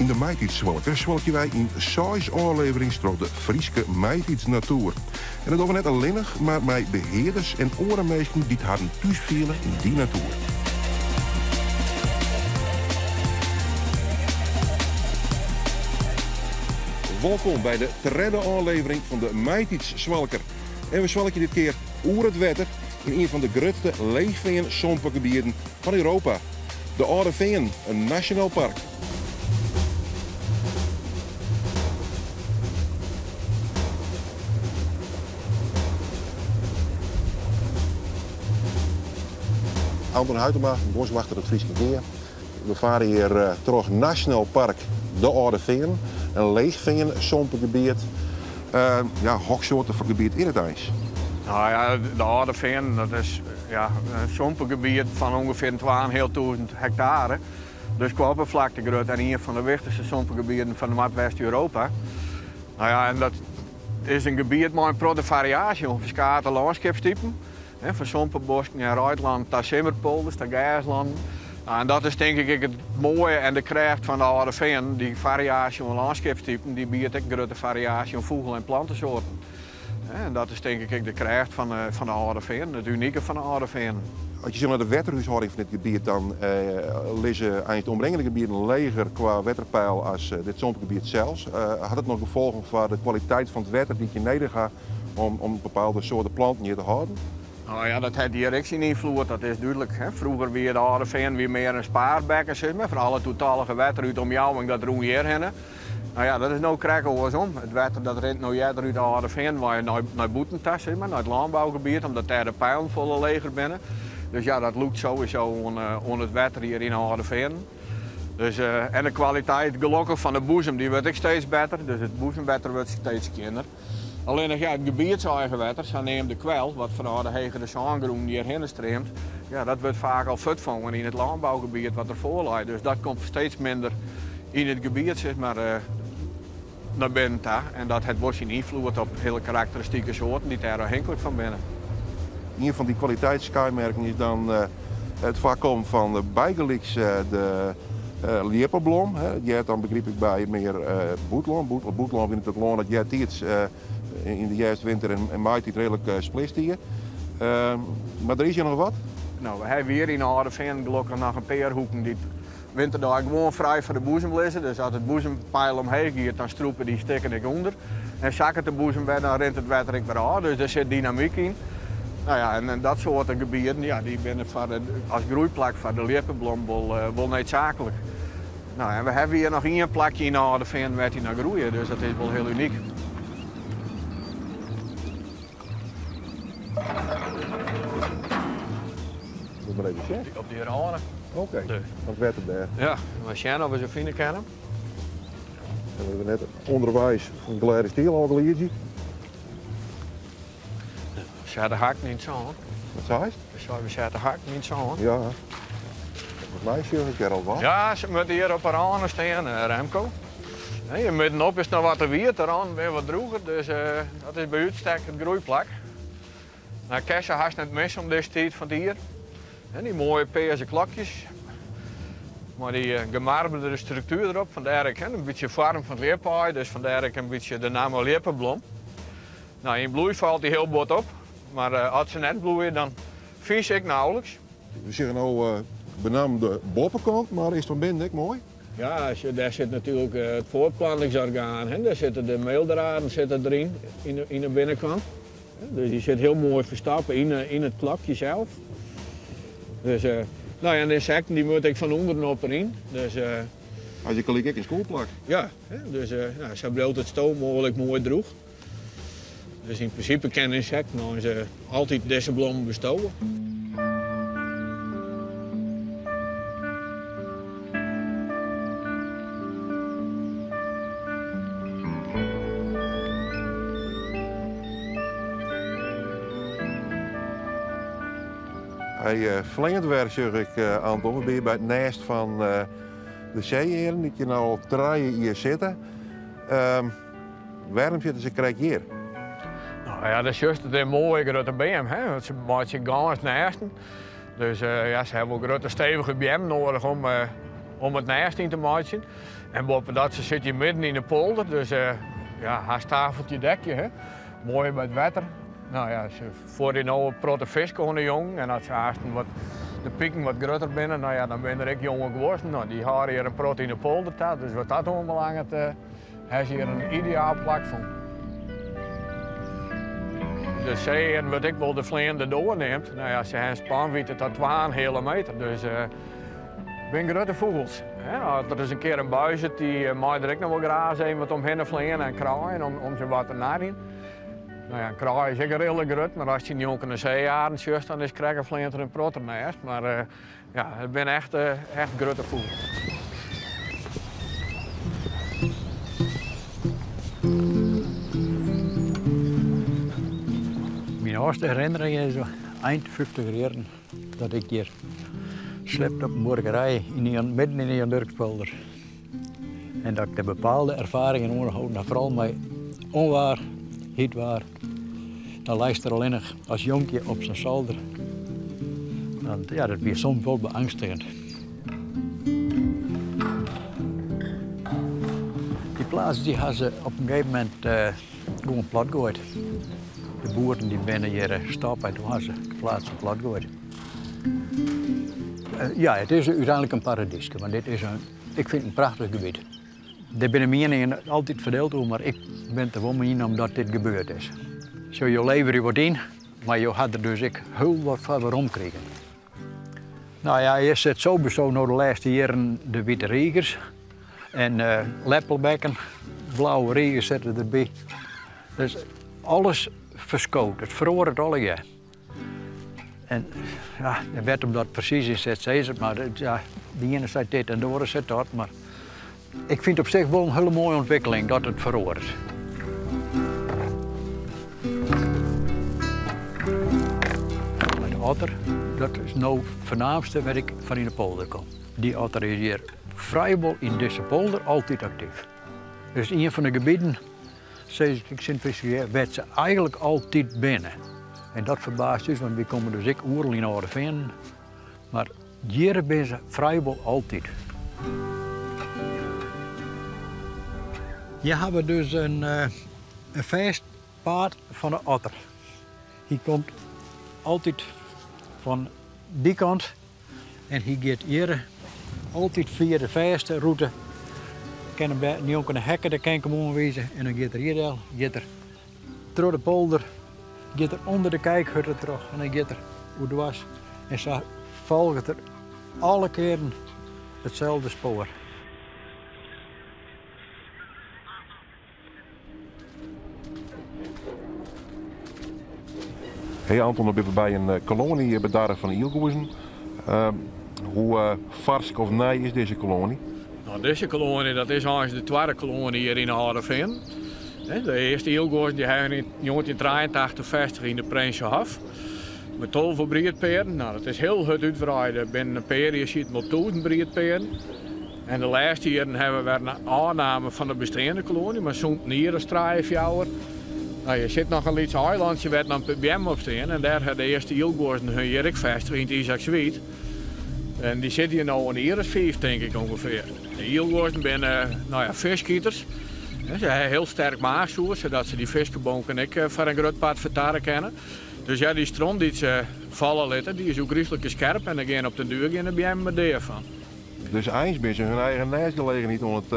Yn de Maitiidsswalker swalkje wy yn seis ôfleverings troch de Fryske maitiidsnatoer. En dat dogge we net allinnich, mar mei behearders en oare minsken dy't harren thús fiele yn dy natoer. Wolkom by de tredde ôflevering fan de Maitiidsswalker. En we swalkje dit kear oer it wetter yn ien fan de grutste leechfean-sompegebieten fan Europa, de Alde Feanen, in nasjonaal park. Anton Huitema, boswachter it Fryske Gea. We fare hjir troch Nasjonaal Park De Alde Feanen, in leechfean-sompegebiet. Ja, hoksoarte fan gebiet is it eins? No ja, de Alde Feanen, dat is ja, in sompegebiet fan ûngefear twaenhealtûzen hektare. Dus kwa opperflakte grut en ien fan de wichtichste sompegebieten fan Noardwest-Europa. No ja, en dat is in gebiet mei in protte fariaasje oan ferskate lânskipstypen. Fan sompebosken en reidlannen ta simmerpolders, ta gerslannen. Nou, en dat is tink ik ek it moaie en de krêft fan de Alde Feanen. Dy fariaasje oan lânskipstypen dy biedt ek grutte fariaasje oan fûgel en plantesoarten. En dat is tink ik ek de krêft fan de Alde Feanen, it unike fan de Alde Feanen. As je sjogge nei de wetterhúshâlding fan dit gebiet, dan lizze eins de omringende gebieten leger kwa wetterpeil as dit sompgebiet sels. Hat it noch gefolgen foar de kwaliteit fan it wetter dy't je nedich ha om bepaalde soarten planten hjir te hâlden? No ja, dat hat hjir ek syn ynfloed, dat is dúdlik. Froeger wie de Alde Feanen wie mear in spaarbekken, sis mar, foar al it oertallige wetter út de omjouwing dat rûn hjir hinne. No ja, dat is no krekt oarsom. It wetter dat rint no earder út de Alde Feanen wei nei bûten ta, sis mar, nei it lânbougebiet, omdat dêr de peilen folle leger binne. Dus ja, dat lûkt sowieso oan it wetter hjir yn de Alde Feanen. Dus, en de kwaliteit, gelokkich, fan de boezem dy wurdt ek steeds better, dus it boezemwetter wurdt steeds skjinner. Allinnich ja, it gebietseigen wetter, saneamde kwel, wat fanôf de hegere sângrûnen hjirhinne streamt, ja, dat wurdt faak al fuortfongen yn it lânbougebiet wat derfoar leit. Dus dat komt steeds minder yn it gebiet sis mar, nei binnen ta. En dat hat wol syn ynfloed op hiele karakteristike soarten dy't dêr ôfhinklik fan binne. Ien fan dy kwaliteitsskaaimerken is dan it foarkommen fan bygelyks de ljippeblom. Dat heart dan begryp ik by mear bûtlân. Bûtlân wie it lân dat eartiids yn de hjerst, winter en maitiid reedlik splist hie. Mar der is hjir noch wat. No, we hawwe hjir yn de Alde Feanen gelokkich noch in pear hoeken dy't winterdei gewoan frij foar de boezem lizze. Dus as it boezempeil omheech giet, dan strûpe dy stikken ek ûnder. En sakket de boezem wer, dan rint it wetter ek wer ôf. Dus dêr sit dynamyk yn. No ja, en dat soarte gebieten, ja, dy binne foar de, as groeiplak foar de ljippeblom wol, wol needsaaklik. No, en we hawwe hjir noch ien plakje yn de Alde Feanen wêr't dy noch groeie, dus dat is wol hiel unyk. Moet maar even sjen. Op dy râne. Oké, dat wetter dêr. Ja, we sjen oft we se fine kinne. En we net ûnderweis fan glêde stiel ôfgliidzje. We sette hakken yn it sân. Wat seist? We sette hakken yn it sân. Ja. Volgens my sjoch ik dêr al wat. Ja, se moatte hjir op de râne stean, Remco. Hjir middenop is it noch wat te wiet, de rânen binne wat drûger, dus dat is by útstek it groeiplak. Nou, kinst se hast net misse om dizze tiid fan it jier. Dy moaie pearse klokjes mei dy gemarbere struktuer derop, fandêr ek in bytsje foarm fan it ljipaai, dus fandêr ek in bytsje de namme ljippeblom. Nou, yn bloei falt dy hiel bot op, mar as se net bloeie, dan fynst se ek nauwelijks. We sjogge no benammen de boppekant, mar is it fan binnen ek moai? Ja, dêr sit natuerlik it fuortplantingsorgaan, hè. Dêr sitte de meeldraden sitte deryn, yn de binnenkant. Dus dy sit hiel moai ferstoppe yn it klokje sels. Dus, no ja, en de ynsekten dy moatte ek fan ûnderen op deryn. Dus, As je gelyk ek in skûlplak. Ja, dus no, sa bliuwt it stoofmoal ek moai drûch. Dus yn prinsipe kinne ynsekten eins altyd dizze blommen bestowe. Hy fleant wer, sjoch ik, Anton. We binne hjir by it nêst fan de see-earn, dy't hjir no al 3 jier sitte. Wêrom sitte se krekt hjir? No ja, dan sjochst it in moaie grutte beam, hè? Want se meitsje gâns nêsten. Dus ja, se hawwe wol grutte stevige beammen noadich om. om it nêst yn te meitsjen. En boppedat, se sit hjir midden yn de polder, dus ja, hast tafeltje dekje, hè. Moai by it wetter. No ja, se fuorje no in protte fisk oan de jongen en as se aansten wat de piken wat grutter binne, no ja, dan binne der ek jonge guozzen. No, dy hâlde hjir in protte yn de polder ta, dus wat dat oanbelanget ha se hjir in ideaal plak fûn. De see-earn wurdt ek wol de fleanende doar neamd. No ja, se ha in spanwiidte tot twaenheale meter, dus binne grutte fûgels. As der ris in kear in bui sit, dy mei der ek noch wol graach even wat omhinne fleane en kraaien om se wat te narjen. No ja, in kraai is ek reedlik grut, mar ast dy njonken in see-arend sjochst, dan is krekt of fleant der in protter nêst. Mar ja, it binne echt, echt grutte fûgels. Myn âldste herinnering is ein fyftiger jierren dat ik hjir sliepte op in buorkerij yn midden yn de Jan Durkspolder. En dat ik der bepaalde erfaringen oanholden ha, foaral mei ûnwaar, hyt waar. Dan leist der allinnich as jonkje op sa'n solder. Want ja, dat wie soms wol beangstigend. Dy plaats dy ha se op in gegeven momint gewoan platgoaid. De boeren dy binne hjir stoppe en toen ha se de plaats platgoaid. Ja, it is úteinlik in paradyske, want dit is in, ik fyn it in prachtich gebiet. Dêr binne mieningen altyd ferdield oer, mar ik bin it der wol mei ien omdat dit gebeurd is. Sjoch, jo leverje wat yn, mar jo ha der dus ek hiel wat foar werom krigen. No ja, hjir sit sowieso no de lêste jierren de wite rigers en leppelbekken, blauwe rigers sitte derby. Dus alles ferskoot, it feroaret allegear. En ja, wêr't him dat presys yn sit, sis it mar. Ja, de iene seit dit en de oare seit dat, mar ik fyn it op sich wol in hiele moaie ûntwikkeling dat it feroaret. Mei de otter, dat is no it foarnaamste wêr't ik fan yn de polder kom. Dy otter is hjir frijwol yn dizze polder altyd aktyf. Dus ien fan de gebieten Sis ik tsjin it wêr't se eigenlik altyd binne. En dat ferbaast ús, want wy komme dus ek oeral yn Alde Feanen. Mar hjir binne se frijwol altyd. Hjir hawwe we dus in fêst paad fan de otter. Hy komt altyd fan dy kant En hy giet hjir altyd fia de fêste rûte. Kin him dêr njonken de hekken, dêr kin ik him oanwize. En dan giet er hjir del, giet er troch de polder, giet er ûnder de kijkhutte troch en dan giet er oerdwars. En sa folget er alle kearen itselde spoar. Hey Anton, dan binne we by in eh, koloanje bedarre fan ielgoezen. Ehm, hoe eh, farsk of nij is dizze koloanje? No, dizze koloanje dat is eins de twadde koloanje hjir yn de Alde Feanen. De earste ielgoezen dy hawwe yn 1983 fêstige yn de Prinsenhof. Mei 12 briedpearen. No, dat is hiel hurd útwreide. Binnen in pear jier sieten we op 1000 briedpearen. En de lêste jierren hawwe we wer in ôfname fan de besteande koloanje, mar sûnt in jier as trije, fjouwer. No, hjir sit noch in lyts eilantsje wêr't noch in pear beammen op stean en dêr ha de earste ielguozzen hun hjir ek fêstige yn it Isaakswiid. En dy sitte hjir no in jier as fiif, tink ik ûngefear. De ielguozzen binne, no ja, fiskiters. Se ha hiel sterk maachsoer, sadat se dy fiskebonken ek foar in grut part fertarre kinne. Dus ja, dy stront dy't se falle litte, dy is ôfgryslike skerp en dêr gean op den duer gean de beammen mar dea fan. Dus eins binne se hun eigen nêstgelegenheid oan it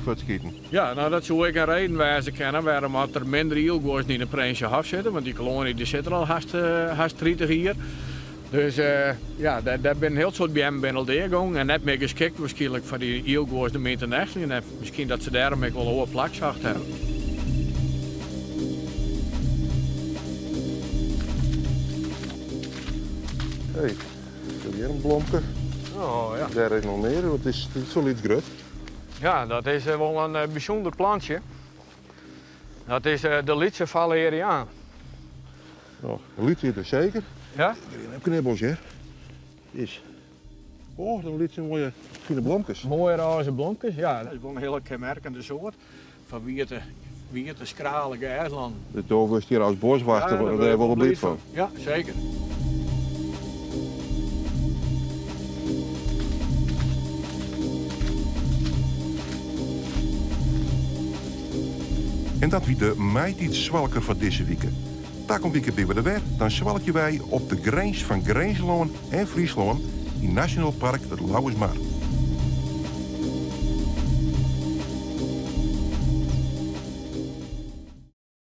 fuortskiten. Ja, no dat soe ek in reden wêze kinne wêrom at der minder ielguozzen yn de Prinsenhof sitte, want dy koloanje dy sit der al hast, hast 30 jier. Dus ja, dêr binne in hiel soad beammen binne al deagongen en net mear geskikt wierskynlik foar dy ielguozzen om yn te nesteljen en miskien dat se dêrom ek wol in oar plak socht hawwe. Hey. Hjir in blomke. Oh, ja. Dêr is noch mear, want it is sa lyts grut. Ja, dat is wol in bysûnder plantsje. Dat is de lytse valeriaan. Oh, lyts is er seker. Ja? Griene knibbels, hear. Is. Oh, dan lytse moaie fine blomkes. Moaie rôze blomkes, ja. Dat is wol in hiele kenmerkende soart foar wiete, wiete skrale gerslannen. Dus do wurdst hjir as boswachter Ja, dêr wol bliid fan. Ja, seker. En dat wie de maitydsswalker foar dizze wike. Takom wike binne we der wer, dan swalkje wy op de grins fan Grinslân en Fryslân yn Nasjonaal Park it Lauwersmar.